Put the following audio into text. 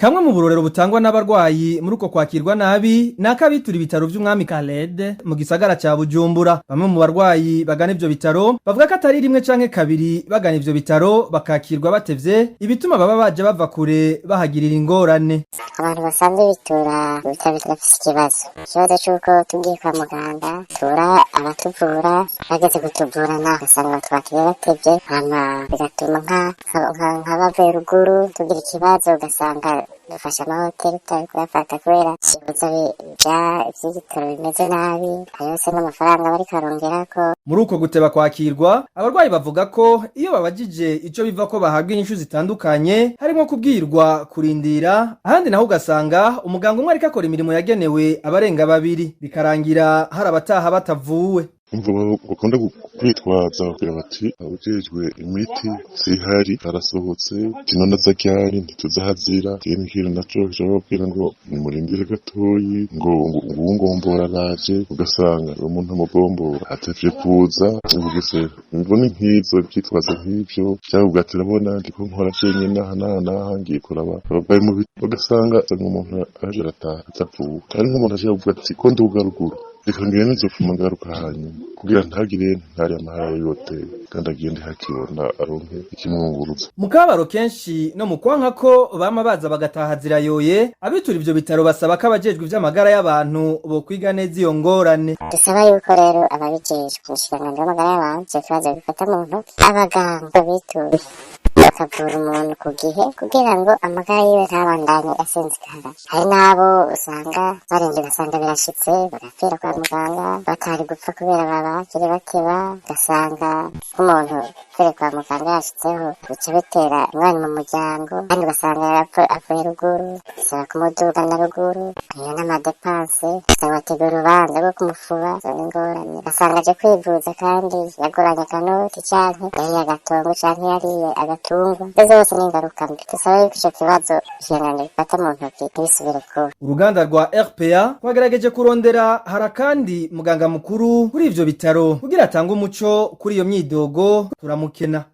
Kamwe mu burorero butangwa n'abarwayi muri uko kwakirwa nabi ni akabitura ibitaro vy'umwami Khaled mu gisagara ca Bujumbura. Bamwe mu barwayi bagana ivyo bitaro bavuga ko atari rimwe canke kabiri bagana ivyo bitaro bakakirwa batevye, ibituma baba baje bava kure bahagirira ingorane. Abantu basanzwe bitura ibitaro birafise ikibazo c'uko tugiye kwa muganga tura abatuvura, bageze kutuvura naho ugasanga batwakiriye batevye, hama bigatuma nk'abavuye ruguru tugira ikibazo, ugasanga dufashe amahoteli tutari kuyafata kubera ibibuza vy'igitoro bimeze nabi, ayo yose n'amafaranga bariko arongerako. Muri uko guteba kwakirwa, abarwayi bavuga ko iyo babajije ico biva ko bahabwa inyishu zitandukanye, harimwo kubwirwa kurindira, ahandi naho ugasanga umuganga umwe ariko akora imirimo yagenewe abarenga babiri, bikarangira hari abataha batavuwe. Umva, bakunda kwitwaza bagira bati abajejwe imiti sihari, arasohotse, none aza ryari? Ntituzahazira. Ikindi kintu naco bababwira ngo nimurindire gatoyi, ngo uwungombora araje, ugasanga uwo muntu amugombora atevye kuza ubugesera. Imvo ni nk'izo, ivyitwazo nk'ivyo, canke uvuga ati urabona ndiko nkora jenyene aha n'aha n'aha, ngiye kuraba abarwayi mu bitaro, ugasanga umuntu araje arataha atavuwe. Hari nk'umuntu aje avuga ati ko nduga ruguru, reka ngende, nzopfuma ngaruka hanyuma, kugira ntagire ntari amahera y'ihoteli, kandi agende hakibona aronke ikimwunguruza. Mu kababaro kenshi no mu kwanka ko bama baza bagataha zirayoye, abitura ivyo bitaro basaba ko abajejwe ivy'amagara y'abantu bokwiga neza iyo ngorane. Dusaba yuko rero ababijejwe, umushikiranganji w'amagara y'abantu, ico kibazo bifata mu ntoki, abaganga bituye bakavura umuntu ku gihe kugira ngo amagara yiwe ntabandanye asinzikara. Hari n'abo usanga barembye, ugasanga birashitse bagapfira kwa muganga batari gupfa kubera babakiri bateba, ugasanga nk'umuntu upfire kwa muganga yashitseho bica bitera umwana mu muryango, kandi ugasanga avuye ruguru, bisaba kumuduga na ruguru, iyo n'ama dépenses, ugasanga bategura urubanza rwo kumufuba, izo ni ingorane. Ugasanga aje kwivuza kandi yaguranye akanoti, canke yariye agatongo, canke yariye agatungwa. Izo zose ni ingaruka mbi. Dusaba yuko ico kibazo ubushikiranganji bufata mu ntoki, ntibisubire kuba. Uruganda rwa RPA twagerageje kurondera harakandi muganga mukuru kuri ivyo bitaro kugira atange umuco kuri iyo myidogo, turamukena.